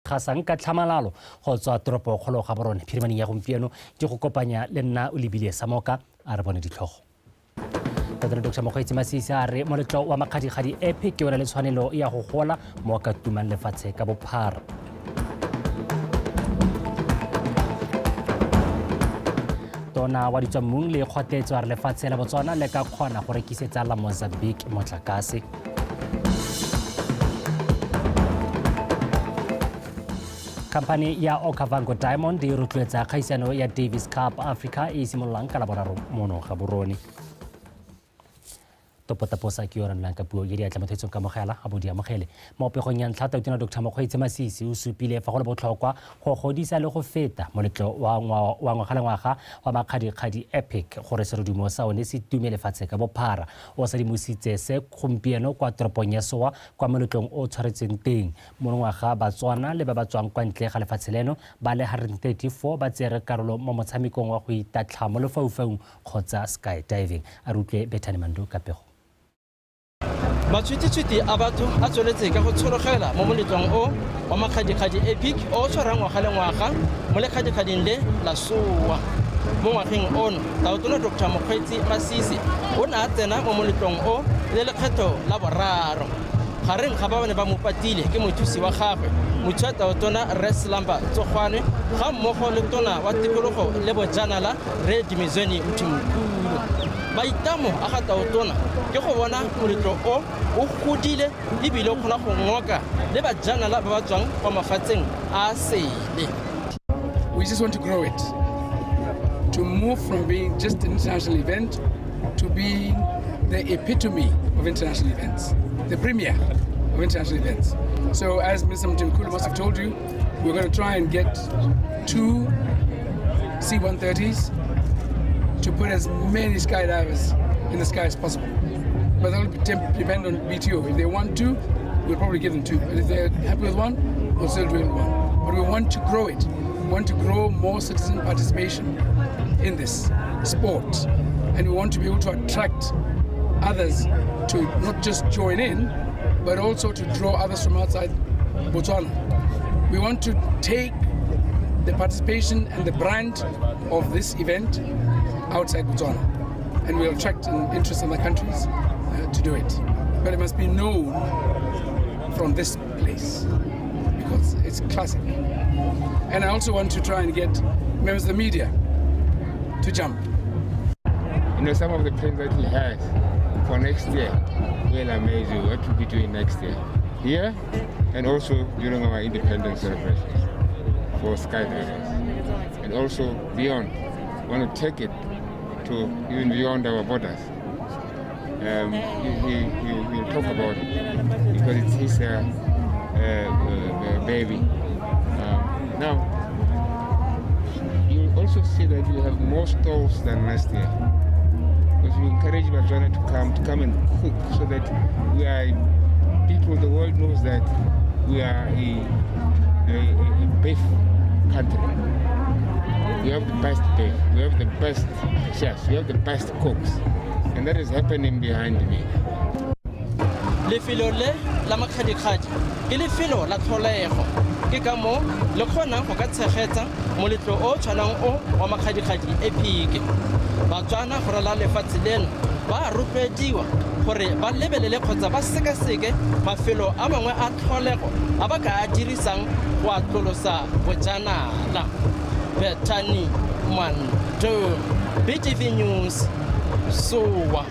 Gasang ka tlhamalalo go tswa toropokgolo Gaborone. Phirimaneng ya gompieno di go kopanya le nna o lebile Samoka a re bone ditlhogo. Tatona Dr. Mokgweetsi Masisi a re moletlo wa Makgadikgadi Epic ke ona le tshwanelo ya go gola mo ka tumang lefatshe ka bophara. Tona wa ditswammung le kgotletso a re lefatshe la Botswana le ka kgona go rekisetsa la Mozambique motlakase. Khamphane ya Okavango Diamond e rotloetsa kgaisano ya Davis Cup Africa e simololang ka Laboraro mono Gaborone. Topotaposa ke yo ranolang ka puo ya diatla mothetsong ka mogela a bo di amogele. Mo pegong ya ntlha, Tautona Dr. Mokgweetsi Masisi o supile fa go le botlhokwa go godisa le go feta moletlo wa ngwaga le ngwaga wa Makgadikgadi Epic gore serodumo sa one se tume lefatshe ka bophara. O sedimositse se gompieno kwa toropong ya Sowa kwa moletlong o tshwaretsweng teng. Monongwaga Batswana le ba ba tswang kwa ntle ga lefatshe leno ba le 134 ba tsere karolo mo motshamekong wa go itatlha mo lefaufaung kgotsa skydiving. A re utlwe Bethany Mando ka pego. Matshwititshwiti a batho a tsweletse ka go tshologela mo moletlong o wa Makgadikgadi Epic o tshwarang ngwaga le ngwaga mo lekgadikgading le la Sowa. Mo ngwageng ono, Tautona Dr. Mokgweetsi Masisi o ne a tsena mo moletlong o le lekgetho la boraro. Gareng ga ba bane ba mo patile ke mothusi wa gagwe, mothusa Tautona Rre Slumber Tsogwane, ga mmogo le tona wa tikologo le bojanala Rre Dumezweni Mthimkhulu. Maitlamo a ga Tautona ke go bona moletlo o o godile ebile o kgona go ngoka le bajanala ba ba tswang kwa mafatsheng a sele. We just want to grow it, to move from being just an international event to being the epitome of international events, the premier of international events. So as Mr. Mthimkhulu must have told you, we're going to try and get 2 C-130s to put as many skydivers in the sky as possible. But that will depend on BTO. If they want 2, we'll probably give them 2. But if they're happy with 1, we'll still do it with 1. But we want to grow it. We want to grow more citizen participation in this sport. And we want to be able to attract others to not just join in, but also to draw others from outside Botswana. We want to take the participation and the brand of this event outside Botswana, and we'll attract an interest in other countries to do it. But it must be known from this place because it's classic. And I also want to try and get members of the media to jump. You know, some of the plans that he has for next year will amaze you what we'll be doing next year here and also during our independence celebrations for skydivers, and also beyond. We want to take it to even beyond our borders. He will talk about it because it's his baby. Now, you'll also see that we have more stalls than last year, because we encourage Botswana to come and cook, so that we are people, the world knows that we are a beef country. We have the best beef, we have the best chefs, we have the best cooks, and that is happening behind me. Lefelo le la Makgadikgadi ke lefelo la tlholego, ke ka moo le kgonang go ka tshegetsa moletlo o tshwanang o wa Makgadikgadi Epic. Batswana go rala lefatshe leno ba rotloediwa gore ba lebelele kgotsa ba sekaseke mafelo a mangwe a tlholego a ba ka a dirisang go atolosa bojanala. Bethany Mando, BTV News, Sowa.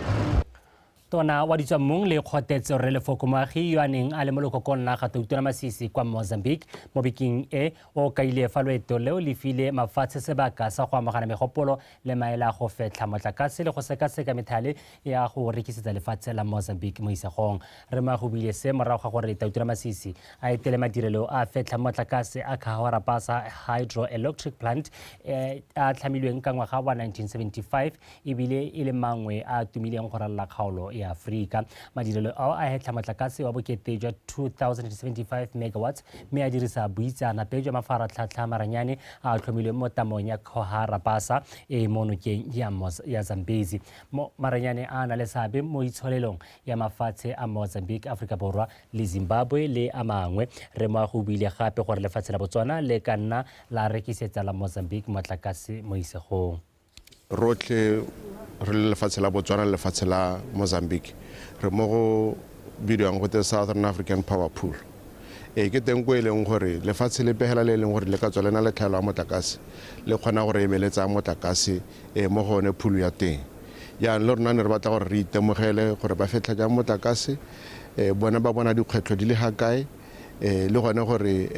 Tona wa ditswammung le kgotetse Rre Lefoko Moagi yo a neng a le mo lekokong la ga Tautona Masisi kwa Mozambique mo bekeng e o kaile fa loeto leo le file mafatshe sebaka sa go amogana megopolo le maele a go fetlha motlakase le go sekaseka methale ya go rekisetsa lefatshe la Mozambique mo isagong. Rre Moagi o buile se morago ga gore Tautona Masisi a etele madirelo a fetlha motlakase a Cahora Bassa Hydroelectric Plant a tlhamilweng ka ngwaga wa 1975 ebile e le mangwe a tumileng go ralala kgaolo ya Aforika. Madirelo ao a hetlha motlakase wa bokete jwa 2075 megawatts mme a dirisa boitseanape jwa mafaratlhatlha maranyane a a tlhomilweng mo tamong ya Cahora Bassa e mo nokeng ya Zambezi. Maranyane a na le seabe mo itsholelong ya mafatshe a Mozambique, Aforika Borwa le Zimbabwe le a mangwe. Re moago o buile gape gore lefatshe la Botswana le ka nna la rekisetsa la Mozambique motlakase mo isegong. Rotlhe re le lefatshe la Botswana le lefatshe la Mozambique re mo go bidiwang gote Southern African Power Pool. Ke teng ko e leng gore lefatshe le pegela le e leng gore le ka tswa le na le tlhaelo ya motlakase le kgona gore emeletsa motlakase mo go one pool ya teng. Jaanong le rona ne re batla gore re itemogele gore ba fetlha jang motlakase, bone ba bona dikgwetlho di le ga kae, le gone gore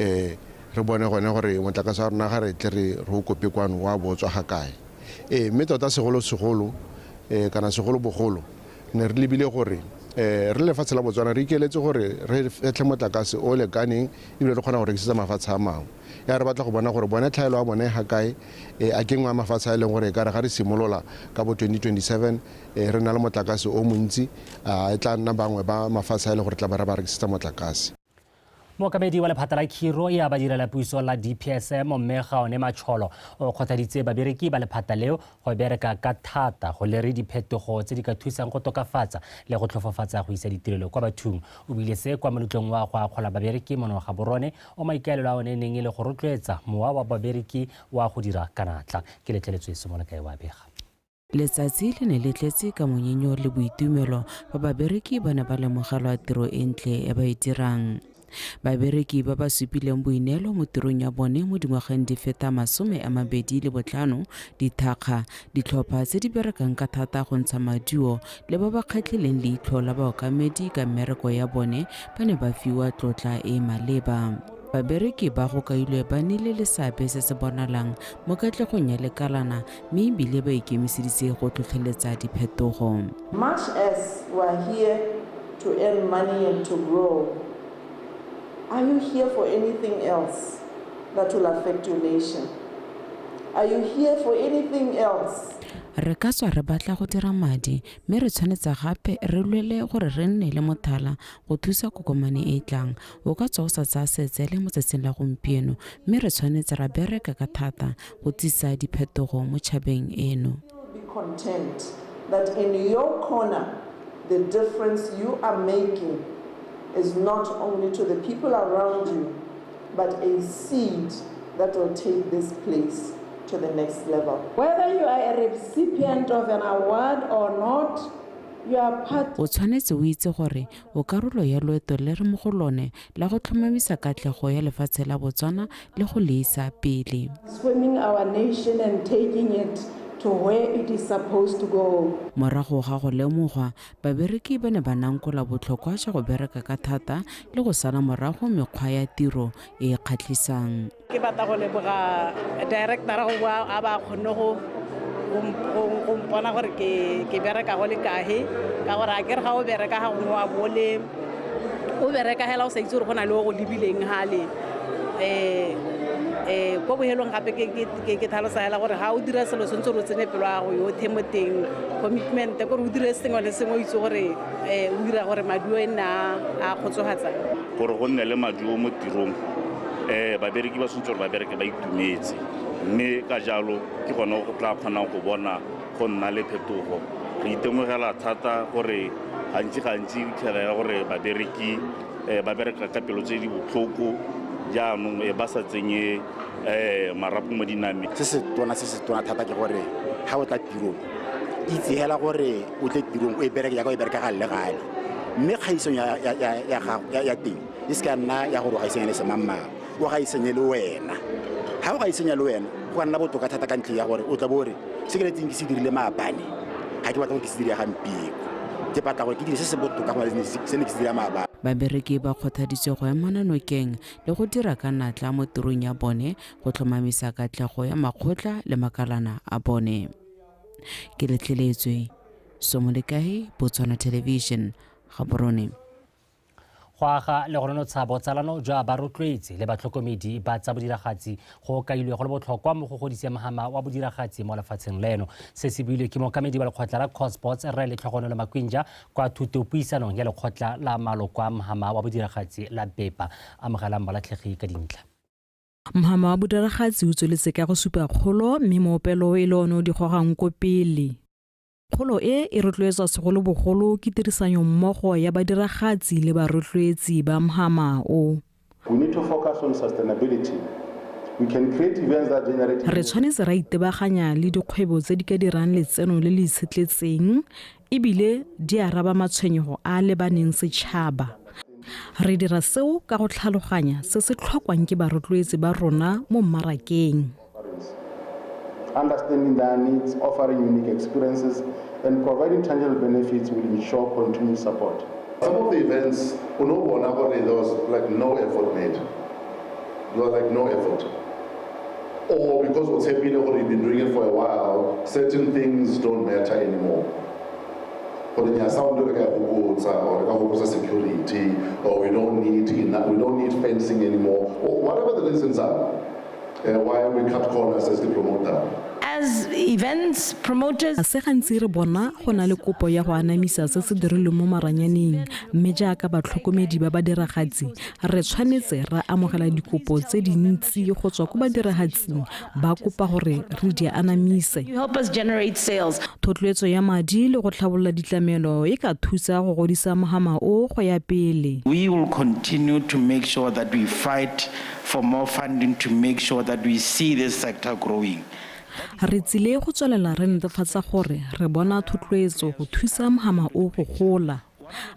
re bone gone gore motlakase wa rona ga re tle re o kope kwano wa bo tswa ga kae. Mme tota segolo-segolo kana segolobogolo ne re lebile gore re lefatshe la Botswana re ikeletse gore re fetlhe motlakase o lekaneng ebile re kgona go rekisetsa mafatshe a mangwe. Ya re batla go bona gore bone tlhaelo ya bone ga kae, a ke nngwe ya mafatshe a e leng gore e ka re ga re simolola ka bo 2027 re na le motlakase o montsi, e tla nna bangwe ba mafatshe a e leng gore tla ba re ba rekisetsa motlakase. Mookamedi wa lephata la khiro ya badirelapuso la DPSM mme Gaone Macholo o kgothaditse babereki ba lephata leo go bereka ka thata go lere diphetogo tse di ka thusang go tokafatsa le go tlhofofatsa go isa ditirelo kwa bathong. O buile se kwa moletlong wa go akgola babereki mono ga borone o maikaelelo a one neng e le go rotloetsa mowa wa babereki wa go dira ka natla. Ke letleletswe Somolekae wa bega. Letsatsi le ne le tletse ka monyenyo le boitumelo ba babereki ba ne ba lemogelwa tiro e ntle e ba e dirang. Babereki ba ba supileng boineelo mo tirong ya bone mo dingwageng di feta 25, dithakga, ditlhopha tse di berekang ka thata go ntsha maduo le ba ba kgatlhileng leitlho la baokamedi ka mmereko ya bone ba ne ba fiwa tlotla e maleba. Babereki ba go kailwe ba nnile le seabe se se bonalang mo katlegong ya lekalana mme ebile ba ikemiseditse go tlhotlheletsa diphetogo. Much as we are here to earn money and to grow, are you here for anything else that will affect your nation? Are you here for anything else? Re ka tswa re batla go dira madi mme re tshwanetse gape re lwele gore re nne le mothala go thusa kokomane e e tlang. O ka tswa o sa tsaya setsele mo tsatsing la gompieno mme re tshwanetse ra bereka ka thata go tsisa diphetogo mo tšhabeng eno. Be content that in your corner the difference you are making is not only to the people around you, but a seed that will take this place to the next level. Whether you are a recipient of an award or not, you are part. O tshwanetse o itse gore o karolo ya loeto le re mo go lone la go tlhomamisa katlego ya lefatshe la Botswana le go le isa pele. Swimming our nation and taking it to where it is supposed to go. Morago ga go lemogwa, babereki ba ne ba nankola botlhokwa jwa go bereka ka thata le go sala morago mekgwa ya tiro e e kgatlhisang. Ke batla go leboga director go a ba kgonne go mpona gore ke bereka go le kae, ka gore a ke re ga o bereka ga gongwe wa bole o bereka hela o sa itse gore go na le o go lebileng gale. Ko bohelong gape ke tlhalosa hela gore ga o dira selo sentse o tsene pelo ya go yothe mo teng, commitment gore o dire sengwe le sengwe o itse gore o dira gore maduo e nna a kgotsofatsang. Gore go nne le maduo mo tirong, babereki ba tshwanetse gore ba bereke ba itumetse, mme ka jalo ke gone go tla kgonang go bona go nna le phetogo. Re itemogela thata gore gantsi-gantsi fitlhela gore babereki ba bereka ka pelo tse di botlhoko, jaanong ba sa tsenye marapo mo dinameng. Se se tona thata ke gore ga o tla tirong itse hela gore o tle tirong o e bereke jaaka o e bereka gale le gale, mme kgaisong ya teng e se ka nna ya gore o gaisanya le semangmang, o gaisanye le wena. Ga o gaisanya le wena go ka nna botoka thata ka ntlheng ya gore o tla bo ore se ke letseng ke se dirile maabane ga ke batla gore ke se dire gampieno, ke batla gore ke dire se se botoka go se ne ke se dira maabane. Babereki ba kgothaditswe go emana nokeng le go dira ka natla mo tirong ya bone go tlhomamisa katlego ya makgotla le makalana a bone. Ke letleletswe Somolekae, Botswana Television, Gaborone. Go aga le go nonotsha botsalano jwa barotloetsi le batlhokomedi ba tsa bodiragatsi go kailwe go le botlhokwa mo go godiseng mohama wa bodiragatsi mo lefatsheng leno. Se se builwe ke mookamedi wa lekgotla la Cosbots Rre Letlhogonolo Makwinja kwa thutopuisanong ya lekgotla la maloko a mohama wa bodiragatsi la BEPA. Amogelang Molatlhegi ka dintlha. Mohama wa bodiragatsi o tsweletse ka go supa kgolo mme moopelo e le one o di gogang ko pele. Kgolo e e rotloetswa segolobogolo ke tirisanyommogo ya badiragatsi le barotloetsi ba mohama o. We need to focus on sustainability. We can create events that generate. Re tshwanetse ra itebaganya le dikgwebo tse di ka dirang letseno le le itshetletseng ebile di araba matshwenyego a lebaneng setšhaba. Re dira seo ka go tlhaloganya se se tlhokwang ke barotloetsi ba rona mo mmarakeng. Understanding their needs, offering unique experiences, and providing tangible benefits will ensure continued support. Some of the events, there was like no effort made. There was like no effort. Or because what's happening, or you've been doing it for a while, certain things don't matter anymore. Or security, or we don't need fencing anymore, or whatever the reasons are. Why we cut corners as the promoter. As events promoters, se gantsi re bona go na le kopo ya go anamisa se se dirilweng mo maranyaneng, mme jaaka batlhokomedi ba badiragatsi re tshwanetse ra amogela dikopo tse dintsi go tswa ko badiragatsing ba kopa gore re di anamise. You help us generate sales. Thotloetso ya madi le go tlhabolola ditlamelo e ka thusa go godisa mohama o go ya pele. We will continue to make sure that we fight for more funding to make sure that we see this sector growing. Re tsile go tswelela re netefatsa gore re bona thotloetso go thusa mohama o go gola.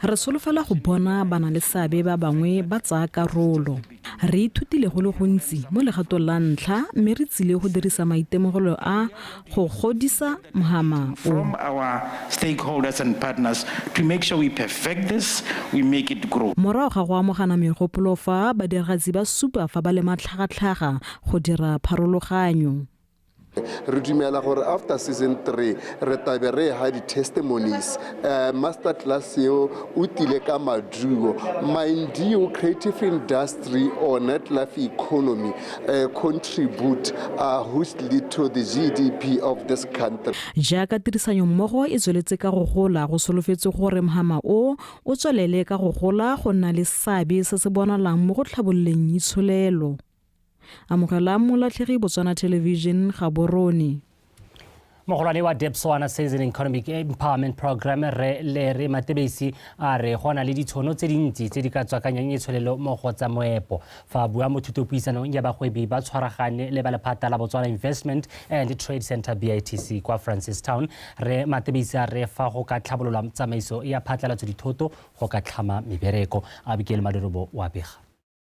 Re solofela go bona bana le seabe ba bangwe ba tsaya karolo. Re ithutile go le gontsi mo legatong la ntlha mme re tsile go dirisa maitemogelo a go godisa mohama o. From our stakeholders and partners to make sure we perfect this, we make it grow. Morago ga go amogana megopolo fa badiragatsi ba supa fa ba le matlhagatlhaga go dira pharologanyo. Re dumela gore after season 3 re tabe re ha di-testimonies. Master class eo o tile ka maduo. Mind you, creative industry or nightlife economy contribute hugely to the GDP of this country. Jaaka tirisanyommogo e tsweletse ka go gola, go solofetse gore mohama o o tswelele ka go gola go nna le seabe se se bonalang mo go tlhabololeng itsholelo. Amogelang Molatlhegi, Botswana Television, Gaborone. Mogolwane wa Debswana Citizen Economic Empowerment Program Rre Lere Matebesi a re go na le ditšhono tse dintsi tse di ka tswakanyang itsholelo mo go tsa moepo. Fa a bua mo thutopuisanong ya bagwebi ba tshwaragane le ba lephata la Botswana Investment and Trade Centre BITC kwa Francistown, Rre Matebesi a re fa go ka tlhabololwa tsamaiso ya phatlalatso dithoto go ka tlhama mebereko. Abigail Maderobo wa bega.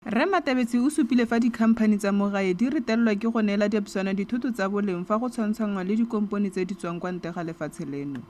Rre Matebesi o supile fa dikhamphani tsa mo gae di retelelwa ke go neela Debswana dithoto tsa boleng fa go tshwantshangwa le dikompone tse di tswang kwa ntle ga lefatshe leno.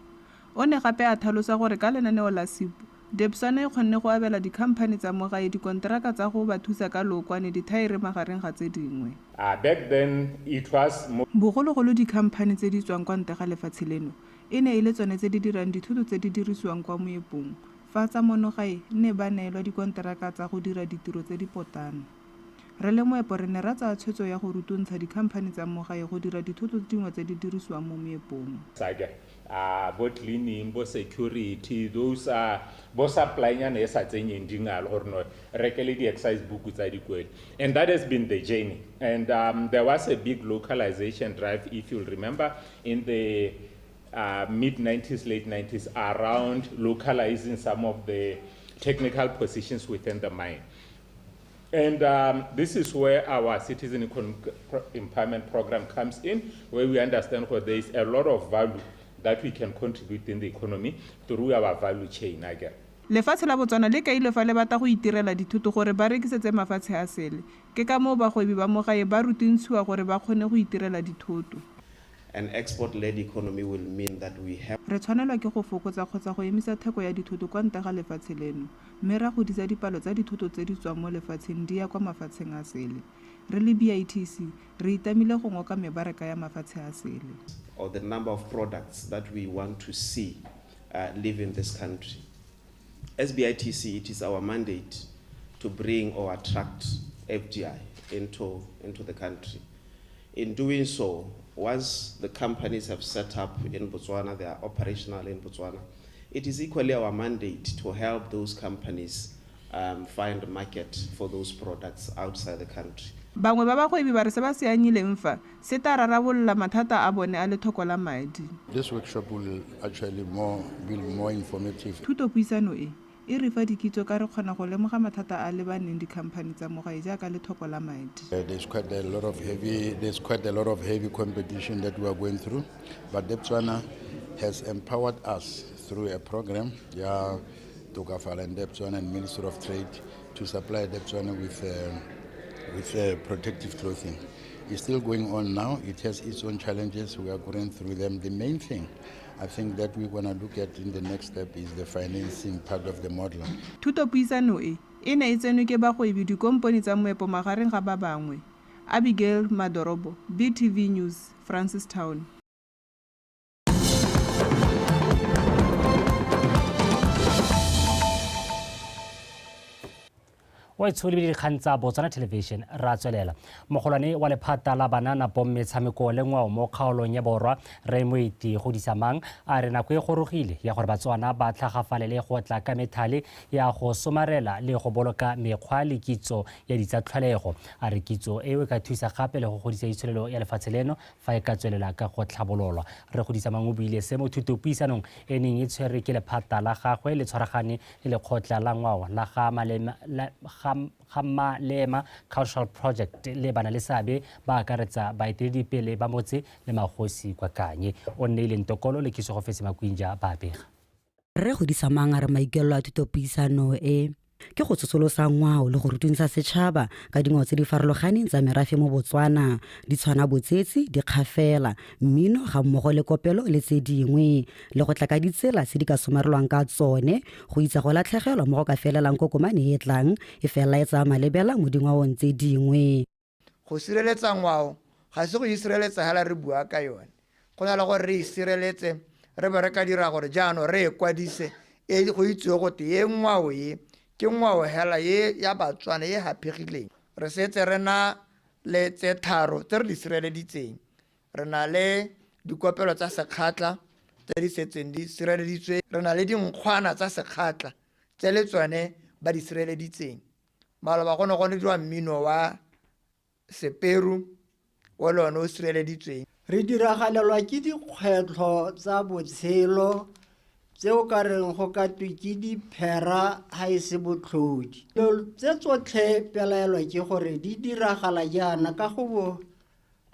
O ne gape a tlhalosa gore ka lenaneo la SIP, Debswana e kgonne go abela dikhamphani tsa mo gae dikonteraka tsa go ba thusa ka lookwane, dithaere magareng ga tse dingwe. Back then it was bogologolo dikhamphani tse di tswang kwa ntle ga lefatshe leno e ne e le tsone tse di dirang dithoto tse di dirisiwang kwa moepong. Fa tsa mono gae ne ba neelwa dikonteraka tsa go dira ditiro tse di potana. Re le moepo re ne ra tsaya tshwetso ya go rutuntsha dikhamphani tsa mo gae go dira dithoto dingwe tse di dirisiwang mo moepong. Bo cleaning, bo security, those are bo supply-nyana e sa tsenyeng dingalo gore no reke le di-excise book tsa dikwele. And that has been the journey. And there was a big localization drive, if you'll remember, in the mid-90s, late 90s, around localizing some of the technical positions within the mine. And this is where our Citizen Economic Empowerment Program comes in, where we understand where there is a lot of value that we can contribute in the economy through our value chain again. Lefatshe la Botswana le kaile fa le batla go itirela dithoto gore ba rekisetse mafatshe a sele. Ke ka moo bagwebi ba mo gae ba rutuntshiwa gore ba kgone go itirela dithoto. An export-led economy will mean that we have. Re tshwanelwa ke go fokotsa kgotsa go emisa theko ya dithoto kwa ntle ga lefatshe leno, mme ra godisa dipalo tsa dithoto tse di tswang mo lefatsheng di ya kwa mafatsheng a sele. Re le BITC re itamile go ngoka mebaraka ya mafatshe a sele. Or the number of products that we want to see leave in this country. As BITC, it is our mandate to bring or attract FDI into, into the country. In doing so, once the companies have set up in Botswana, they are operational in Botswana, it is equally our mandate to help those companies um, find a market for those products outside the country. Bangwe ba bagwebi ba re se ba se anyileng fa se tla rarabolola mathata a bone a lethoko la madi. This workshop will actually more, be more informative. Thutopuisano e e re fa dikitso ka re kgona go lemoga mathata a lebaneng dikhamphani tsa mo gae jaaka lethoko la madi. Uh, there's quite a lot of heavy there's quite a lot of heavy competition that we are going through, but Debswana has empowered us through a program, yeah, Tokafala and Debswana and Ministry of Trade to supply Debswana with uh, with uh, protective clothing. It's still going on now. It has its own challenges. We are going through them. The main thing I think that we're going to look at in the next step is the financing part of the model. Thutopuisano e e ne e tsenwe ke bagwebi dikompone tsa moepo magareng ga ba bangwe. Abigail Madorobo, BTV News, Francistown. O e tsholebile dikgang tsa Botswana Television ra tswelela. Mogolwane wa lephata la banana bomme metshameko le ngwao mo kgaolong ya borwa re Moeti Godisamang a re nako e gorogile ya gore Batswana ba tlhagafalele go tla ka methale ya go somarela le go boloka mekgwa le kitso ya ditsatlholego. A re kitso eo e ka thusa gape le go godisa itsholelo ya lefatshe leno fa e ka tswelela ka go tlhabololwa. Re Godisamang o buile se mo thutopuisanong e neng e tshwerwe ke lephata la gagwe le tshwaragane le lekgotla la ngwao la ga Malema ga Malema Cultural Project le bana le seabe ba akaretsa baeteledipele ba motse le magosi kwa Kanye. O nneile Ntokolo le Kisogofetse Makwinja ba bega. Rre Godisamang a re maikaelelo a thutopuisano e ke go tsosolosa ngwao le go rutuntsha setšhaba ka dingwao tse di farologaneng tsa merafe mo Botswana, di tshwana botsetsi, dikgafela, mmino ga mmogo le kopelo le tse dingwe, le go tla ka ditsela tse di ka somarelwang ka tsone go itsa go latlhegelwa mo go ka felelang kokomane e tlang e felela e tsaya malebela mo dingwaong tse dingwe. Go sireletsa ngwao ga se go isireletsa hela re bua ka yone, go na le gore re isireletse re be re ka dira gore jaanong re e kwadise e go itsiwe gote e ngwao e ke ngwao hela e ya Batswana e haphegileng. Re setse re na le tse tharo tse re di sireleditseng. Re na le dikopelo tsa sekgatla tse di setseng di sireleditswe, re na le dinkgwana tsa sekgatla tse le tsone ba di sireleditseng. Maloba go ne go diriwa mmino wa seperu o le one o sireleditsweng. Re diragalelwa ke dikgwetlho tsa botshelo tse o ka reng go ka twe ke diphera ha e se botlhodi. Tse tsotlhe pelaelo ke gore di diragala jaana ka go bo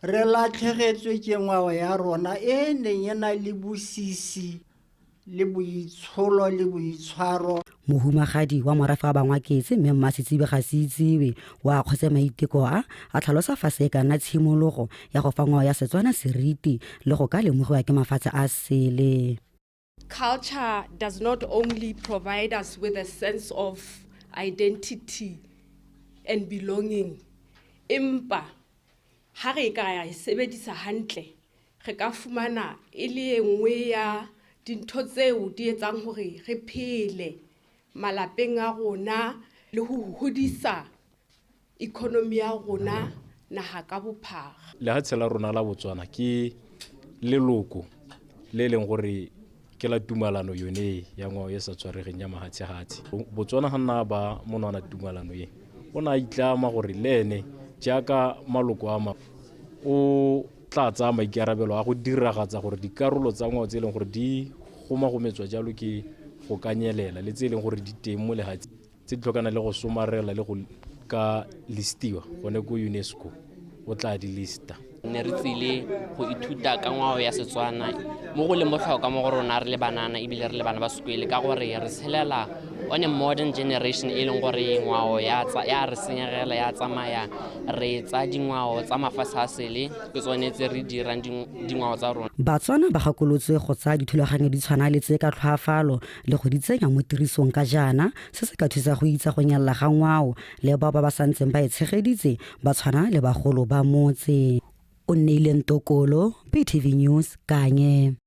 re latlhegetswe ke ngwao ya rona e neng e na le bosisi le boitsholo le boitshwaro. Mohumagadi wa morafe wa Bangwaketse mme Mmasetsibe ga se itsiwe wa akgotse maiteko a a tlhalosa fa se e ka nna tshimologo ya go fa ngwao ya Setswana seriti le go ka lemogiwa ke mafatshe a sele. Culture does not only provide us with a sense of identity and belonging, empa ha re ka ya e sebedisa hantle, re ka fumana e le e nngwe ya dintho tseo di etsang hore re phele malapeng a rona le ho hodisa economy ya rona naha ka bophara. Lehatshe la rona la Botswana ke leloko le leng gore ke la tumalano yone ya ngwao e sa tshwaregeng ya mahatshe-hatshe. Botswana ga nna ba monwana tumalano e, o ne a itlama gore le ene jaaka maloko a mangwe o tla tsaya maikarabelo a go diragatsa gore dikarolo tsa ngwao tse e leng gore di gomagometswa jalo ke go ka nyelela le tse e leng gore di teng mo lehatsheng tse di tlhokana le go somarela le go ka listiwa gone ko UNESCO, o tla di lista. Ne re tsile go ithuta ka ngwao ya Setswana mo go leng botlhokwa mo go rona re le banana ebile re le bana ba sekolo, ka gore re tshelela on a modern generation e leng gore ngwao ya re senyegela ya tsamaya, re tsa dingwao tsa mafatshe a sele ke tsone tse re dirang dingwao tsa rona. Batswana ba gakolotswe go tsaya dithulaganyo di tshwana le tse ka tlhoafalo le go di tsenya mo tirisong ka jaana se se ka thusa go itsa go nyelela ga ngwao le bao ba ba santseng ba e tshegeditse ba tshwana le bagolo ba motse. O nneile Ntokolo, BTV News, Kanye.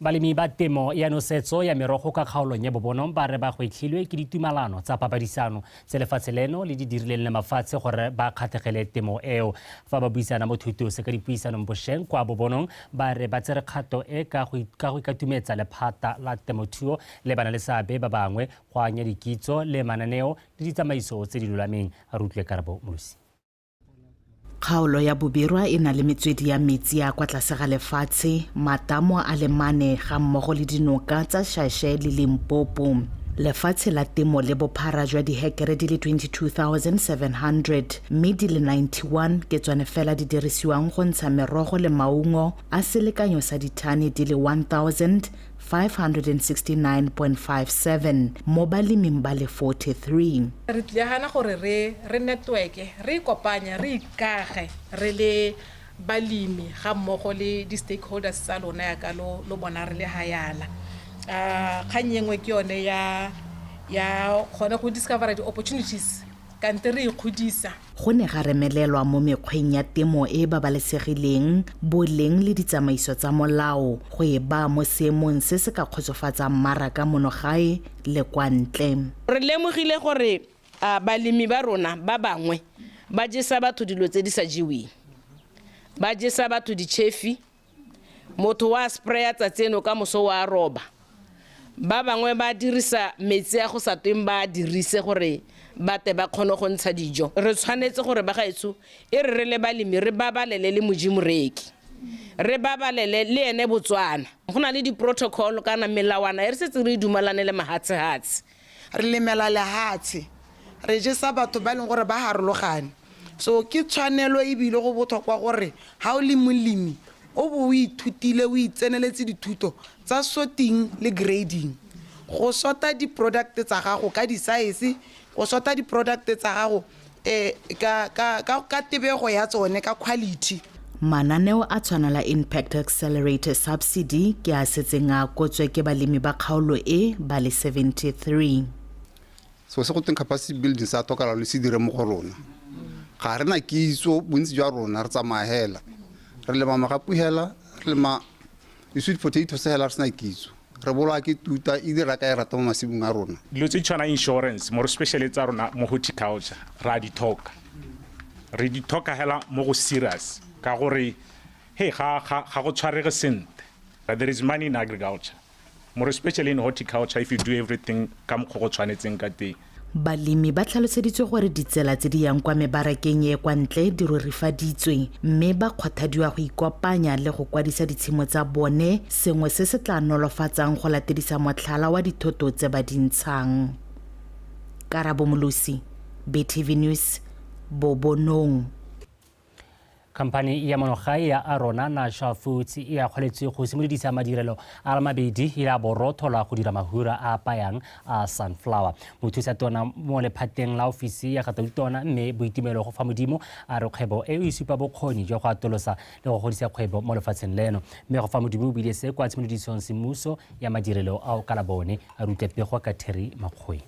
Balemi ba temo ya nosetso ya merogo ka kgaolong ya Bobonong ba re ba gwetlhilwe ke ditumalano tsa papadisano tse lefatshe leno le di dirileng le mafatshe gore ba kgatlhegele temo eo. Fa ba buisana mo thutong ka dipuisanong bošeng kwa Bobonong, ba re ba tsere kgato e ka go ikatumetsa lephata la temothuo le bana le seabe ba bangwe go anya dikitso le mananeo le ditsamaiso tse di lolameng. A re utlwe Karabo Molosi. Kgaolo ya Bobirwa e na le metswedi ya metsi ya kwa tlase ga lefatshe, matamo a le mane ga mmogo le dinoka tsa Shashe le Limpopo. Lefatshe la temo le bophara jwa dihekere di le 22,700, mme di le 91 ke tsone fela di dirisiwang go ntsha merogo le maungo a selekanyo sa dithane di le 1,569.57 mo baleming ba le 43. Re tlile gana gore re networke, re ikopanye, re ikage re le balemi ga mmogo le di-stakeholders tsa lona yaka lo bona re le ga yana. Kgang e nngwe ke yone ya kgone go discover di-opportunities kante re ikgodisa. Go ne ga remelelwa mo mekgweng ya temo e babalesegileng, boleng le ditsamaiso tsa molao go e baa mo seemong se se ka kgotsofatsang mmaraka mono gae le kwa ntle. Re lemogile gore balemi ba rona ba bangwe ba jesa batho dilo tse di sa jeweng, ba jesa batho ditšhefi, motho wa spraya tsatsi eno ka moso wa roba. Ba bangwe ba dirisa metsi a go sa tweng ba dirise gore ba te ba kgone go ntsha dijo. Re tshwanetse gore ba gaetsho e re re le balemi re babalele le Modimo reki, re babalele le ene Botswana. Go na le di-protocol kana melawana e re setse re dumalane le mahatshehatshe. Re lemela lehatshe, re jesa batho ba e leng gore ba harologane. So ke tshwanelo ebile go botlhokwa gore ha o le molemi o bo o ithutile, o itseneletse dithuto tsa sorting le grading, go sota di-product tsa gago ka di-size, go sota di-product tsa gago ka tebego ya tsone, ka quality. Mananeo a tshwana la Impact Accelerator Subsidy ke a setseng a kotswe ke balemi ba kgaolo e ba le 73. So se go teng capacity building sa tlhokala le se dire mo go rona. Ga re na kitso, bontsi jwa rona re tsamaya hela, re lema magapu hela, re lema di-sweet potatoes hela, re sena kitso. Re bolawa ke tuta e dira ka e rata mo masimong a rona. Dilo tse di tshwana insurance, more especially tsa rona mo horticulture, ra di tlhoka. Re di tlhoka hela mo go serious ka gore hey ga go tshwarege sentle. There is money in agriculture, more especially in horticulture if you do everything ka mokgwa go tshwanetseng ka teng. Balemi ba tlhaloseditswe gore ditsela tse di yang kwa mebarakeng e kwa ntle di rurifaditswe, mme ba kgothadiwa go ikopanya le go kwadisa ditshimo tsa bone, sengwe se se tla nolofatsang go latedisa motlhala wa dithoto tse ba di ntshang. Karabo Molosi, BTV News, Bobonong. Khamphani ya monogae ya Arona Natural Foods e akgoletswe go simolodisa madirelo a le mabedi e la borotho la go dira mahura a apayang a sunflower. Mothusa tona mo lephateng la ofisi ya Gatautona mme Boitumelo go fa Modimo a re kgwebo e e supa bokgoni jwa go atolosa le go godisa kgwebo mo lefatsheng leno. Mme go fa Modimo o buile se kwa tshimolodisong semmuso ya madirelo ao ka labone. A rutle pego ka Terry Makgoe.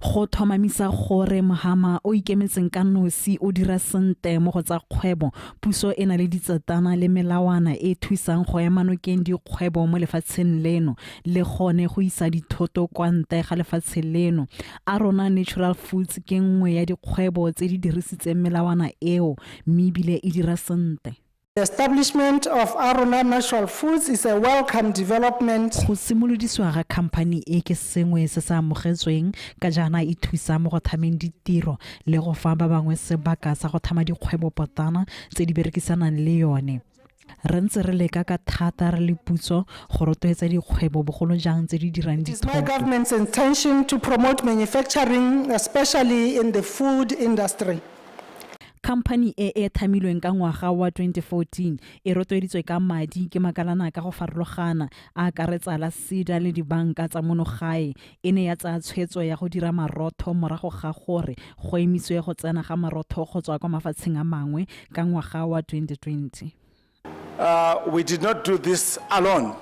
Go tlhomamisa gore mohama o ikemetseng ka nosi o dira sentle mo go tsa kgwebo, puso e na le ditsetana le melawana e thusang go ema nokeng dikgwebo mo lefatsheng leno le gone go isa dithoto kwa ntle ga lefatshe leno. Arona Natural Foods ke nngwe ya dikgwebo tse di dirisitseng melawana eo mme ebile e dira sentle. The establishment of Arona Natural Foods is a welcome development. Go simolodisiwa ga khamphani e ke sengwe se se amogetsweng ka jaana e thusa mo go thameng ditiro le go fa ba bangwe sebaka sa go thama dikgwebopotlana tse di berekisanang le yone. Re ntse re leka ka thata re le puso go rotloetsa dikgwebo bogolo jang tse di dirang It is my dithoto. government's intention to promote manufacturing, especially in the food industry. Khamphani e e thamilweng ka ngwaga wa 2014 e rotloeditswe ka madi ke makalana ka go farologana a akaretsa la SEDA le dibanka tsa mono gae. E ne ya tsaya tshwetso ya go dira marotho morago ga gore go emisiwe go tsena ga marotho go tswa kwa mafatsheng a mangwe ka ngwaga wa 2020. We did not do this alone.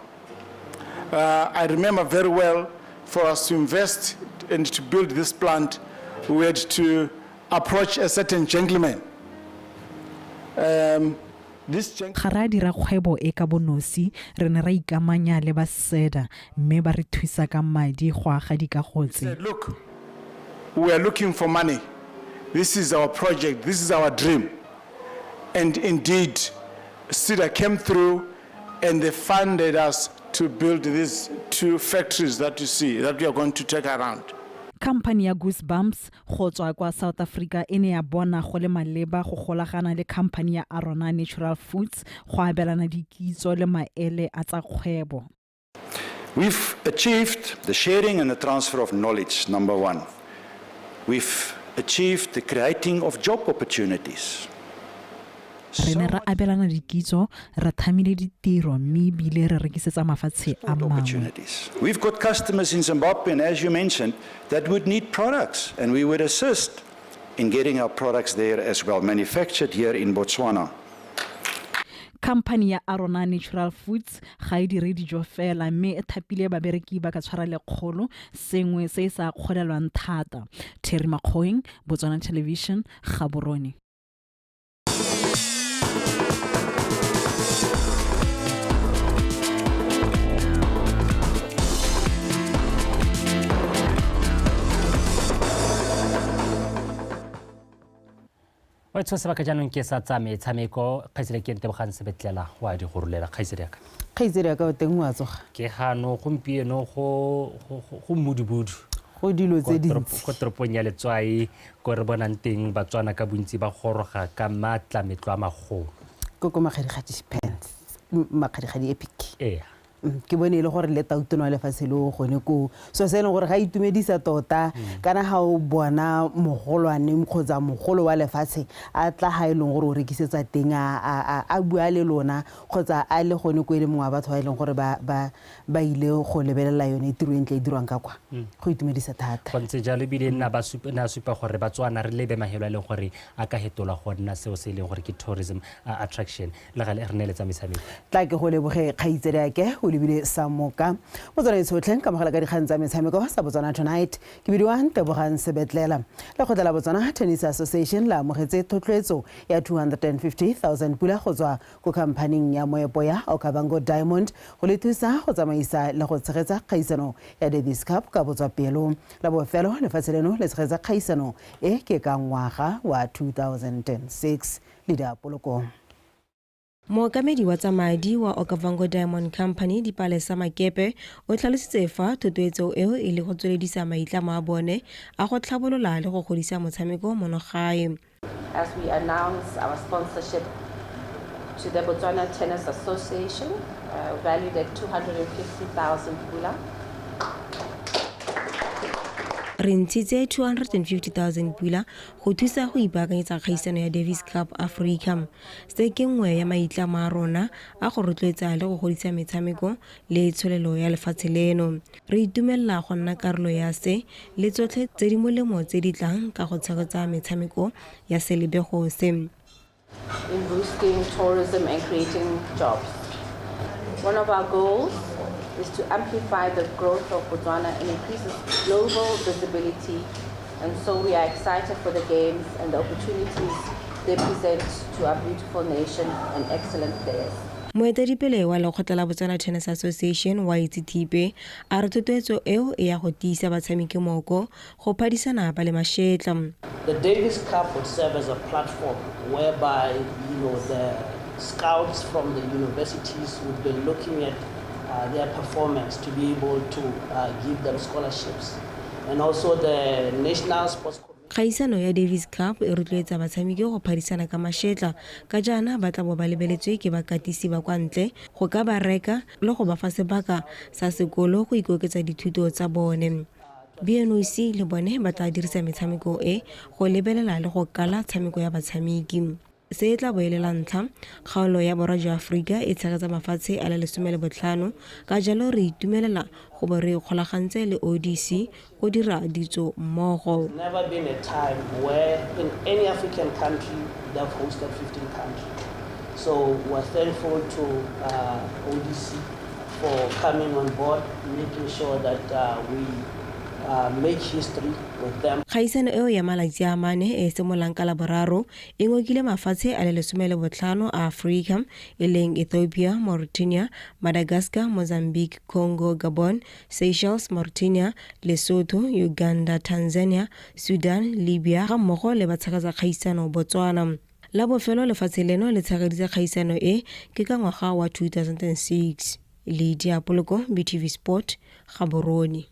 I remember very well, for us to invest and to build this plant, we had to approach a certain gentleman. Ga re a dira kgwebo e ka bonosi, re ne ra ikamanya le ba SEDA mme ba re thusa ka madi go aga dikago tse. Look, we are looking for money. This is our project. This is our dream. And indeed, SEDA came through and they funded us to build these two factories that you see, that we are going to take around. Khamphane ya Goosebumps go tswa kwa South Africa e ne ya bona go le maleba go golagana le khamphane ya Arona Natural Foods go abelana dikitso le maele a tsa kgwebo. We've achieved the sharing and the transfer of knowledge, number one. We've achieved the creating of job opportunities. Re ne ra abelana dikitso, ra thamile ditiro mme ebile re rekisetsa mafatshe a mangwe. We've got customers in Zimbabwe, and as you mentioned, that would need products, and we would assist in getting our products there as well, manufactured here in Botswana. Khamphane ya Arona Natural Foods ga e dire dijo fela mme e thapile babereki ba ka tshwara lekgolo, sengwe se e sa kgolelwang thata. Terry Makgoeng, Botswana Television, Gaborone. O tsho sebaka jaanong ke sa tsa metshameko, kgaitsedi ke Ntebogang Sebetlela wa di go rolela kgaitsedi ya ka. Kgaitsedi ya ka o teng wa tsoga. Ke gano gompieno go mmudubudu. Go dilo tse dintsi. Ko toropong ya Letswai ko re bonang teng Batswana ka bontsi ba goroga ka maatla metlo a magolo. Ko ko Makgadikgadi Pants, Makgadikgadi Epic. Ee. Ke bone e le gore le tautona wa lefatshe le o gone koo, so se e leng gore ga itumedisa tota kana ga o bona mogolwane kgotsa mogolo wa lefatshe a tla ga e leng gore o rekisetsa teng a bua le lona kgotsa a le gone ko e le mongwe wa batho ba e leng gore ba ile go lebelela yone tiro e ntle e dirwang ka kwa, go itumedisa thata. Go ntse jalo ebile nna ba supa gore Batswana re lebe mahelo a leng gore a ka hetolwa go nna seo se e leng gore ke tourism attraction. Le gale re neeletsa metshameko. Tla ke go leboge kgaitsedi ake o lebile sa moka Botswana e tshotlheng ka mogala ka dikgang tsa metshameko sa Botswana Tonight. Ke bidiwa Ntebogang Sebetlela. Lekgotla la Botswana Tennis Association la amogetse thotloetso ya 250,000 pula go tswa ko khamphaning ya moepo ya Okavango Diamond go le thusa go tsamaisa le go tshegetsa kgaisano ya Davis Cup ka botswapelo. La bofelo lefatshe leno le tshegetsa kgaisano e ke ka ngwaga wa 2006 le diapoloko. Mookamedi wa tsa madi wa Okavango Diamond Company Dipalesa Makepe o tlhalositse fa thotloetso eo e le go tsweledisa maitlamo a bone a go tlhabolola le go godisa motshameko mono gae. As we announce our sponsorship to the Botswana Tennis Association, valued at 250,000 pula. Re ntshitse 250,000 pula go thusa go ipaakanyetsa kgaisano ya Davis Cup Africa. Se ke nngwe ya maitlamo a rona a go rotloetsa le go godisa metshameko le tsholelo ya lefatshe leno. Re itumelela go nna karolo ya se le tsotlhe tse di molemo tse di tlang ka go tshegetsa metshameko ya selebego se. In boosting tourism and creating jobs. One of our goals is to amplify the growth of Botswana and increase its global visibility, and so we are excited for the games and the opportunities they present to our beautiful nation and excellent players. Moetadipele wa lekgotla la Botswana Tennis Association wa Itse Thipe a re thotloetso eo e ya go tiisa batshameki moko go phadisana ba le mašetla. The Davis Cup would serve as a platform whereby, you know, the scouts from the universities would be looking at their performance to be able to give them scholarships, and also the National Sports. Kgaisano ya Davis Cup e rotloetsa batshameki go phadisana ka mašetla ka jaana ba tla bo ba lebeletswe ke bakatisi ba kwa ntle go ka ba reka le go ba fa sebaka sa sekolo go ikoketsa dithuto tsa bone. BNOC le bone ba tla dirisa metshameko e go lebelela le go kala tshameko ya batshameki. Se e tla boelela ntlha kgaolo ya borwa jwa Aforika e tshegetsa mafatshe a le 15, ka jalo re itumelela go bo re ikgolagantse le ODC go dira ditso mmogo. Never been a time where in any African country they've hosted 15 countries. So we're thankful to ODC for coming on board, making sure that we make history with them. Kgaisano eo ya malatsi a mane e e simololang ka Laboraro e ngokile mafatshe a le 15 a Aforika e leng Ethiopia, Mauritania, Madagascar, Mozambique, Congo, Gabon, Seychelles, Mauritania, Lesotho, Uganda, Tanzania, Sudan, Libya ga mmogo le batshegetsa kgaisano Botswana. La bofelo lefatshe leno le tshegeditse kgaisano e ke ka ngwaga wa 2006. Lydia Poloko, BTV Sport, Gaborone.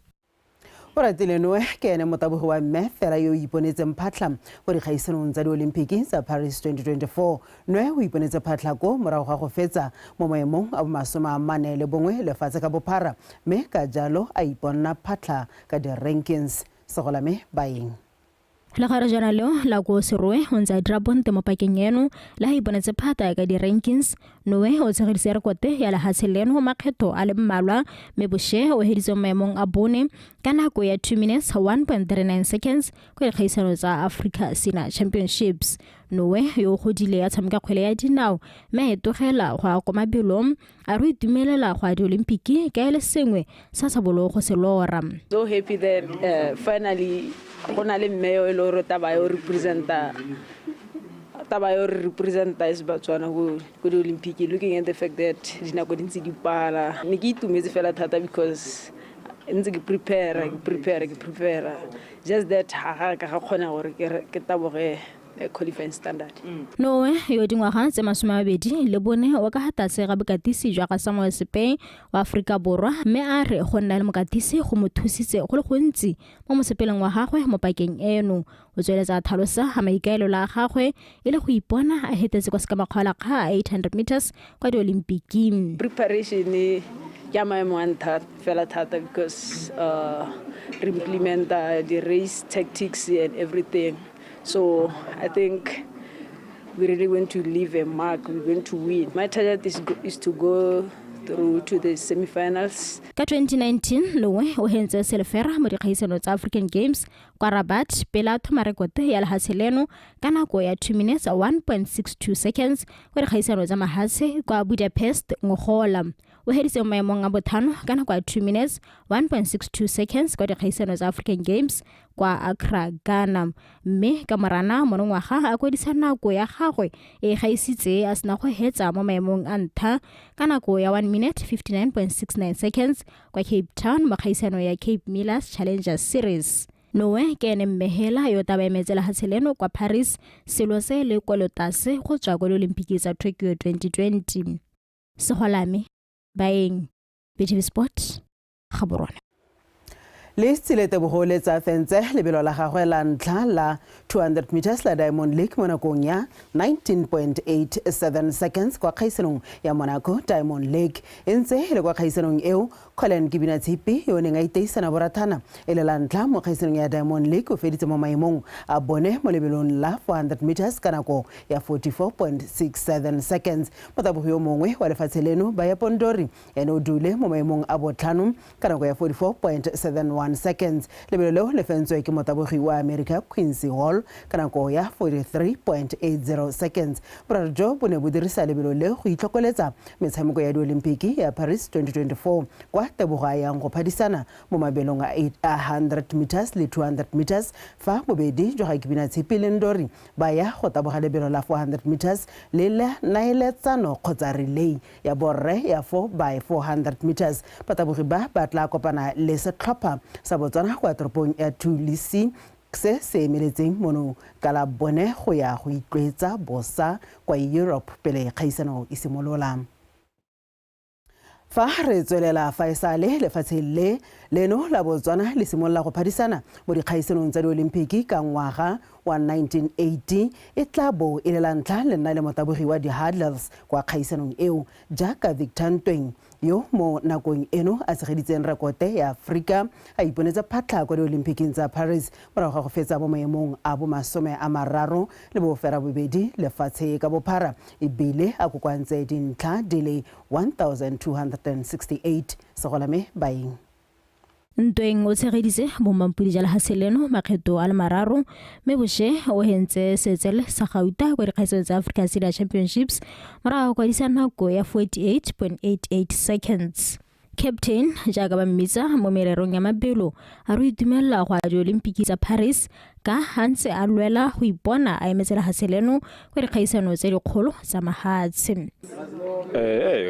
Oratile Noe ke ene motabogi wa mme fela yo o iponetseng phatlha go dikgaisanong tsa diolimpiki tsa Paris 2024. Noe o iponetse phatlha ko morago ga go fetsa mo maemong a bo41 lefatshe ka bophara, mme ka jalo a iponna phatlha ka di-rankings. Segolame Baeng. Le gare jana leo la ko Serowe o ntse a dira bonte mo pakeng eno le ga iponetse phata ka di-rankings. Noe o tshegeditse rekote ya lehatshe leno makgetho a le mmalwa, mme boshe o heditse mo maemong a bone ka nako ya 2 minutes 1.39 seconds kwa dikgaisano tsa Africa Senior Championships. Noe yo o godile a tshameka kgwele ya dinao mme a etogela go ya kwa mabelong, a re o itumelela go ya diolimpiki ka e le sengwe sa sa bolo go se lora. So happy that finally go na le mme yo e le gore taba yo representa taba yo re representa as Batswana go di-Olympic, looking at the fact that dinako di ntse di pala. Ne ke itumetse fela thata because ntse ke prepare, just that ga ka ga kgona gore ke taboge qualifying standard. Noe yo dingwaga tse 24 o ka tlase ga bokatisi jwa ga Samuel Sepeng wa Aforika Borwa, mme a re go nna le mokatisi go mo thusitse go le gontsi mo mosepeleng wa gagwe mo pakeng eno. O tsweletsa a tlhalosa ga maikaelelo a gagwe e le go ipona a hetetse kwa sekamakgwalakga a 800 meters kwa diolimpiki. Preparation ke maemo a ntlha fela thata because re implementa the race tactics and everything. So I think we really want to leave a mark, we're going to win. My target is to go through to the semi-finals. Ka 2019, Noe o hentse selefera mo dikgaisano tsa African Games kwa Rabat pele a thoma rekote ya lehatshe leno ka nako ya 2 minutes 1.62 seconds kwa dikgaisano tsa mahatshe kwa Budapest ngogola. O heditse mo maemong a botlhano ka nako ya 2 minutes 1.62 seconds kwa dikgaisano tsa African Games kwa Accra, Ghana. Mme ka morana monongwaga a kwadisa nako ya gagwe e gaisitse a sena go hetsa mo maemong a ntlha ka nako ya 1 minute 59.69 seconds kwa Cape Town mo kgaisano ya Cape Millers Challenger Series. Noe ke ene mmehela yo taba emetse lehatshe leno kwa Paris, selo se le kwalotase go tswa kwa diolimpiki tsa Tokyo 2020. Segolame Baeng, BTV Sport, Gaborone. Le Tebogo le tsa fentse lebelo la gagwe la ntlha la 200 meters la Diamond League mo nakong ya 19.87 seconds kwa kgaisanong ya Monaco Diamond League. E ntse le kwa kgaisanong eo, Colin Kibinatshipi yo neng a iteisana borathana e le la ntlha mo kgaisanong ya Diamond League o feditse mo maemong a bone mo lebelong la 400 meters ka nako ya 44.67 seconds. Motabogi yo mongwe wa lefatshe leno Baya Pondori ene o dule mo maemong a botlhano ka nako ya 44.71 seconds. Lebelo leo le fentswe ke motabogi wa America Quincy Hall ka nako ya 43.80 seconds. Boraro jo bo ne bo dirisa lebelo le go itlhokoletsa metshameko ya diolimpiki ya Paris 2024 kwa Tebogo a yang go phadisana mo mabelong a 800 meters le 200 meters, fa bobedi jwa ga Kibinatshipi le Ndori ba ya go taboga lebelo la 400 meters le la naeletsano kgotsa relay ya borre ya 4 by 400 meters. Batabogi ba ba tla kopana le setlhopha sa Botswana kwa toropong ya Tulisi se se emeletseng mono ka la bone go ya go itlwetsa bosa kwa Europe pele kgaisano e simolola. Fa re tswelela fa e sale lefatshe le leno la Botswana le simolola go phadisana mo dikgaisanong tsa diolimpiki ka ngwaga wa 1980, e tla bo e le la ntlha le nna le motabogi wa di-hurdles kwa kgaisanong eo, jaaka Victor Ntweng yo mo nakong eno a tshegeditseng rekote ya Afrika a iponetse phatlha kwa diolympiking tsa Paris morago ga go fetsa mo maemong a bo 38 lefatshe ka bophara, ebile a kokoantse dintlha di le 1268. Segolame Baeng. Ntweng o tshegeditse bommampodi ja lehatshe leno makgetho a le mararo, mme boshe o hentse setsele sa gauta kwa dikgaisanong tsa Africa Senior Championships morago ga go kwadisa nako ya 48.88 seconds. Captain jaaka ba mmitsa mo mererong ya mabelo a re itumelela go ya diolimpiki tsa Paris ka a ntse a lwela go ipona a emetse lehatshe leno kwa dikgaisano tse dikgolo tsa mahatshe.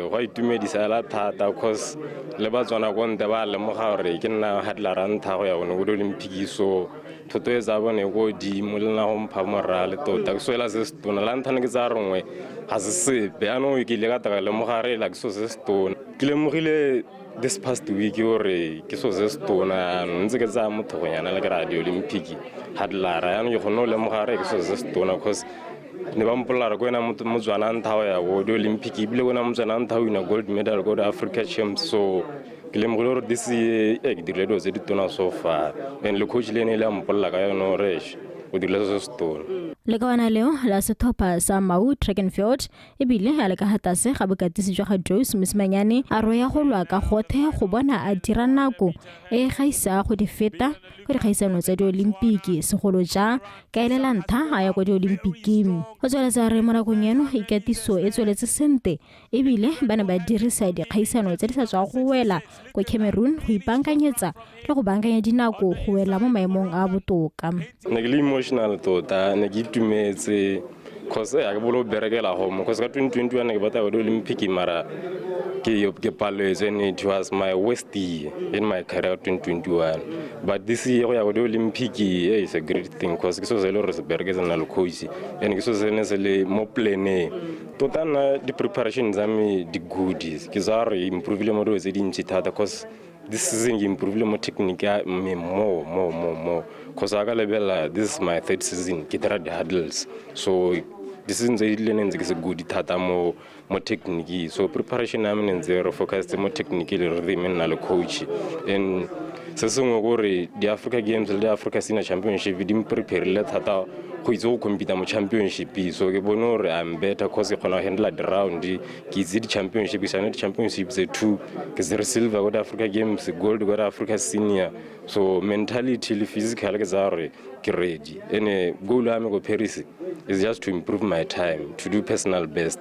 Go itumedisa hela thata cause le Batswana ko ntle ba lemoga gore ke nna hurdler ntlha go ya gone ko di-Olympic, so thoto e tsa bone ko godimo le nna go mpha morale tota. Ke soela se setona la ntlha ne ke tsaya rongwe ga se sepe, yaanong ke ile ka taka lemoga re ela ke so se setona. Ke lemogile this past week gore ke so se setona, yaanong ntse ke tsaya mothogonyana le ke ra di-Olympic hurdler, yaanong ke kgonne go lemoga re ke so se setona cause ne ba mpolelela gore ke wena Motswana ntlha go ya ko di-Olympic, ebile ke wena Motswana ntlha o wina gold medal ko di-Africa Champs. So ke lemogile gore this year ke dirile dilo tse di tona so far, and le coach le ene e le a mpolelela ka yone gore o dirile se se setona. Lekawana leo la setlhopha sa Mau Track and Field ebile a le ka tlase ga bokatisi jwa ga Joyce Mosimanyane a re ya go lwa ka gothe go bona a dira nako e gaisa go di feta go dikgaisano tsa diolimpiki, segolo jang ka e le la ntlha a ya kwa diolimpiking. Go tsweletsa re mo nakong eno ikatiso e tsweletse sente ebile ba ne ba dirisa dikgaisano tse di sa tswa go wela kwa Cameroon go ipaakanyetsa le go baakanya dinako go wela mo maemong a botoka. Ne ke le emotional tota, ne ke itumetse cause ya ke bolo berekela home cause ka 2021 ke batla go di-Olympic mara ke paletswe, and it was my worst year in my career 2021, but this year go ya go di-Olympic is a great thing cause ke so se le gore se bereketse nna le coach, and ke so se ne se le mo planeng tota. Nna di-preparation tsa me di good, ke tsa gore improvile mo dilo tse dintsi thata cause this season ke improvile mo technique ya me more cause a ka lebelela this is my third season ke dira di-hurdles, so this season tse di le ne ntse ke se good thata mo technique, so preparation ya me ne ntse re focused mo technique le rhythm nna le coach. And se sengwe kore di-Africa Games le di-Africa Senior Championship di mpreparile thata go itse go compete mo championship, so ke bone gore I'm better cause ke kgona go handle di-round, ke itse di-championship, ke sane di-championship tse 2, ke tsere silver ko di-Africa Games, gold ko di-Africa Senior, so mentality le physical ke tsaya gore ke ready. And goal ya me ko Paris is just to improve my time, to do personal best,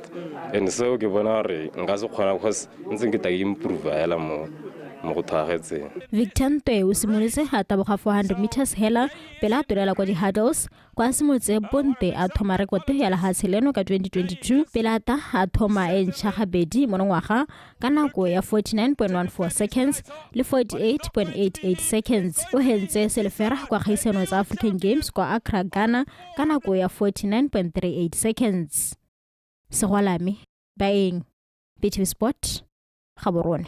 and so ke bona gore nka se kgona cause ntse ke ta ke improve hela mo go thagetseng. Victor Ntwe o simolotse a taboga 400 meters hela pele a tolela kwa di-hurdles kwa simolotse bonte a thoma rekote ya lehatshe leno ka 2022 pele a ta a thoma e ntšha gabedi monongwaga ka nako ya 49.14 seconds le 48.88 seconds. O hentse selefera kwa kgaisano tsa African Games kwa Accra, Ghana ka nako ya 49.38 seconds. Segwalame Baeng, BTV Sport, Gaborone.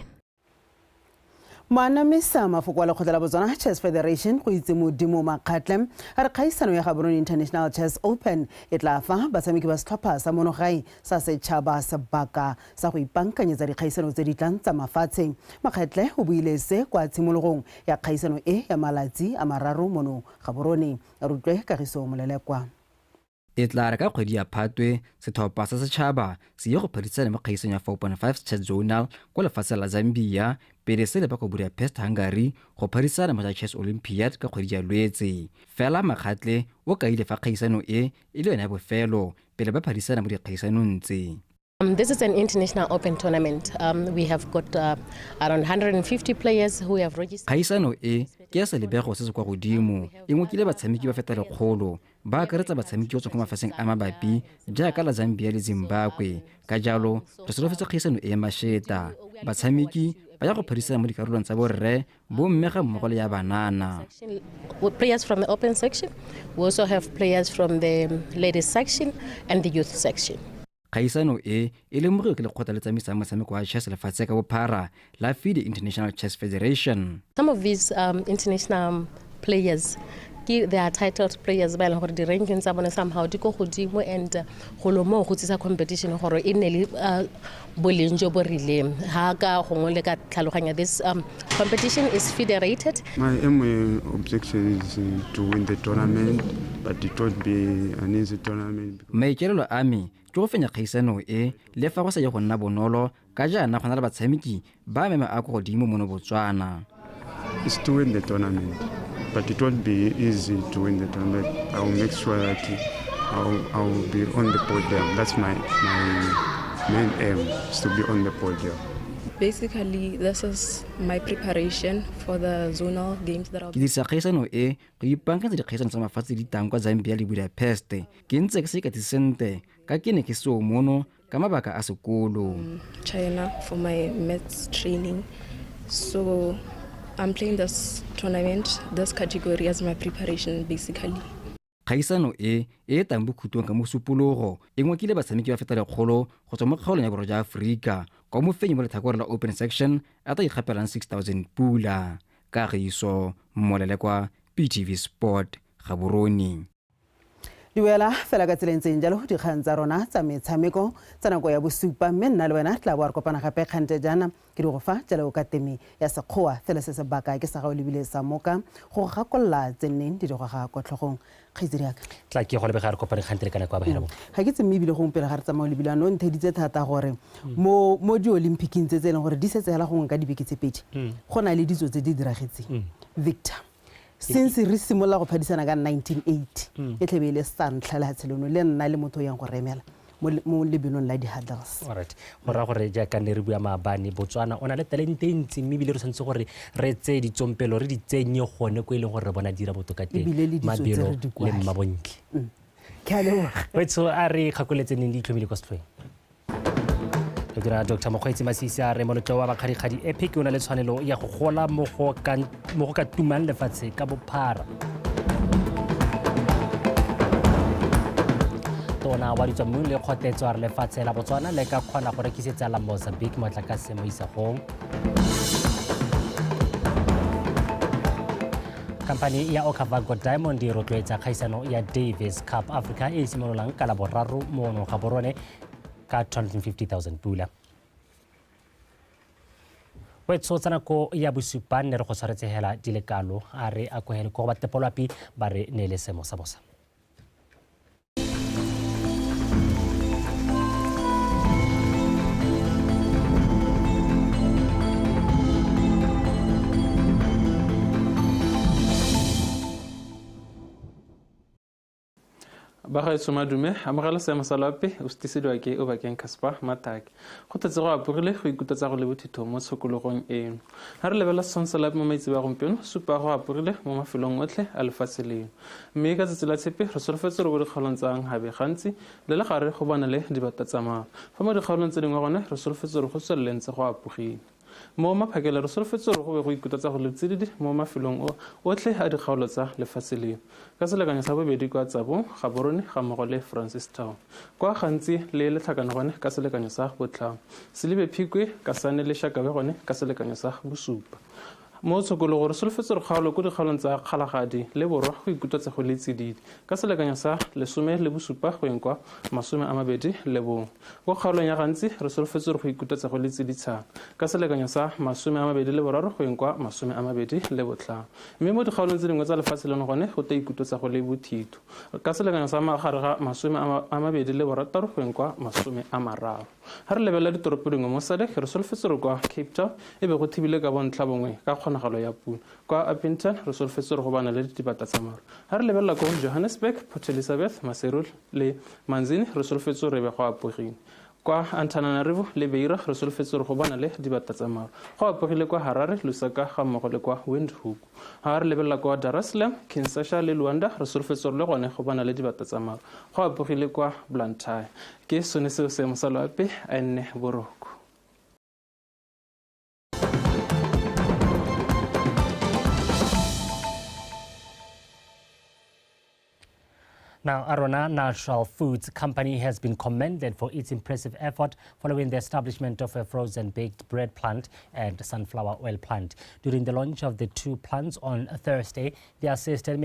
Moanamisa mafoko a lekgotla la Botswana Chess Federation go itse Modimo Makgatle a re kgaisano ya Gaborone International Chess Open e tla fa batshameki ba setlhopha sa monogae sa setšhaba sebaka sa go ipaakanyetsa dikgaisano tse di tlang tsa mafatshe. Makgatle o buile se kwa tshimologong ya kgaisano e ya malatsi a mararo mono Gaborone. A rutlwe Kagiso Molelekwa. E tla re ka kgwedi ya Phatwe setlhopha sa setšhaba se ye go phadisana mo kgaisanong ya 4.5 Chess Zonal kwa lefatsheng la Zambia pele se leba kwa Budapest, Hungary go phadisana mo Chess Olympiad ka kgwedi ya Lwetse. Fela Makgatle o kaile fa kgaisano e e le yone ya bofelo pele ba phadisana mo dikgaisanong tse. This is an international open tournament. We have got around 150 players who have registered. Kgaisano e ke ya selebego se se kwa godimo e ngokile batshameki ba feta 100 ba akaretsa batshameki go tswa kwa mafatsheng a mabapi jaaka la Zambia le Zimbabwe. Ka jalo re solofetse kgaisano e ya mašeta. Batshameki ba ya go phadisana mo dikarolong tsa borre, bomme ga mmogo le ya banana. Players from the open section, we also have players from the ladies section and the youth section. Kgaisano e e lemogilwe ke lekgotla le tsamaisang motshameko wa chess lefatshe ka bophara la FIDE International Chess Federation. Some of these international players, they are titled players ba e leng gore di-ranking tsa bone somehow di ko godimo, and golo moo go tsisa competition gore e nne le boleng jo bo rileng. Ha ka gongwe le ka tlhaloganya, this competition is federated. My aim objective is to win the tournament, but it won't be an easy tournament. Maikaelelo a me ke go fenya kgaisano e le fa go sa ye go nna bonolo ka jaana go na le batshameki ba maemo a kwa godimo mono Botswana. It's to win the tournament, but it won't be easy to win the tournament. I will make sure that I will be on the podium. That's my main aim, is to be on the podium. Basically, this is my preparation for the zonal games that I'll Ke dirisa kgaisano e go ipaakanyetsa dikgaisano tsa mafatshe di tang kwa Zambia le Budapest. Ke ntse ke sa ikatise sentle ka ke ne ke seo mono ka mabaka a sekolo. China for my maths training. So I'm playing this tournament, this category as my preparation basically. Kgaisano e e tang bokhutlong ka Mosupologo e ngokile batshameki ba feta 100 go tswa mo kgaolong ya borwa jwa Aforika kwa mofenyi mo letlhakoreng la open section a tla ikgapelang 6000 pula. Kagiso Mmolele kwa PTV Sport, Gaborone. Di wela fela ka tseleng tseng jalo dikgang tsa rona tsa metshameko tsa nako ya bosupa, mme nna le wena tla bo re kopana gape kgante jaana ke di go fa jalo ka teme ya sekgowa fela se sebaka ke sa ga o lebile sa moka go gakolola tse nneng di di goga kwa tlhogong. Kgaitsedi yaka tla ke go lebega re kopane kgante le ka nako ya bahela bo. Ga ke tse mme ebile gompieno ga re tsamaya o lebile ano ntheditse thata gore mo di-Olympicing tse e leng gore di setse hela gongwe ka dibeke tse pedi go na le ditso tse di diragetseng. Victor, since re simolola go phadisana ka 1980 e tlebe e le sa ntlha lehatshe leno le nna le motho o yang go remela mo lebelong la di-hurdles. Alright, go raya gore jaaka ne re bua maabane, Botswana o na le talente e ntsi mme ebile re tshwanetse gore re tseye ditsompelo re di tsenye gone ko e leng gore re bona dira botoka teng, mabelo le mmabontle. Ke a leboga. Wetso a re kgakoletseneng di itlhomile kwa setlhoeng. Dr. Mokgweetsi Masisi a re moletlo wa Bakgadikgadi Epic o na le tshwanelo ya go gola mo go ka tumang lefatshe ka bophara. Tona wa ditswammung le kgotletso a re lefatshe la Botswana le ka kgona go rekisetsa la Mozambique motlakase mo isagong. Khamphane ya Okavango Diamond e rotloetsa kgaisano ya Davis Cup Africa e e simololang ka Laboraro mono Gaborone ka 250,000 pula. Wetso tsa nako ya bosupa nne re go tshwaretse hela di le kalo a re a kohele ko go ba tepolwapi ba re neele seemo sa bosa. Bagaetsho madume, amogela seemo sa loapi o setisediwa ke Obakeng Casper Matake. Go tletse go aporile go ikuta tsa go le bothitho mo tshokologong eno. Ha re lebelela setshwantsho sa loapi mo maitseboa gompieno, supa go aporile mo mafelong otlhe a lefatshe leno. Mme ka tsatsi la tshepe re solofetse gore bo dikgaolong tsa Gabe gantsi le le gare go bona le dibata tsa maru. Fa mo dikgaolong tse dingwe gone re solofetse gore go tswelele ntse go apogile. Mo maphakela re solofetse gore go be go ikuta tsa go le tsididi mo mafelong otlhe a dikgaolo tsa lefatshe leno. Ka selekanyo sa bobedi kwa Tsabong, Gaborone ga mmogo le Francistown. Kwa gantsi le Letlhakane gone ka selekanyo sa botlhano. Selibe Phikwe, Kasane le Shakabe gone ka selekanyo sa bosupa. Mo tshokologo re solofetse gore kgaolo ko dikgaolong tsa Kgalagadi le Borwa go ikuta tsa go le tsididi ka selekanyo sa 17 go yeng kwa 21. Ko kgaolong ya gantsi re solofetse gore go ikuta tsa go le tsiditshana ka selekanyo sa 23 go yeng kwa 25. Mme mo dikgaolong tse dingwe tsa lefatshe leno gone go tla ikuta tsa go le bothitho ka selekanyo sa magare ga 26 go yeng kwa 30. Ha re lebelela ditoropo dingwe mo SADC re solofetse gore kwa Cape Town e be go thibile ka bontlha bongwe ka kgonagalo ya pula. Kwa Upington re solofetse gore go bana le dibata tsa maru. Ha re lebelela ko Johannesburg, Port Elizabeth, Maseru le Manzini re solofetse gore be go apogile. Kwa Antananarivo le Beira re solofetse gore go bana le dibata tsa maru. Go apogile kwa Harare, Lusaka ga mmogo le kwa Windhoek. Ha re lebelela kwa Dar es Salaam, Kinshasa le Luanda re solofetse gore le gone go bana le dibata tsa maru. Go apogile kwa Blantyre. Ke sone seo seemo sa loapi a nne boroko. Now, Arona Natural Foods Company has been commended for its impressive effort following the establishment of a frozen baked bread plant and sunflower oil plant. During the launch of the two plants on Thursday, the assistant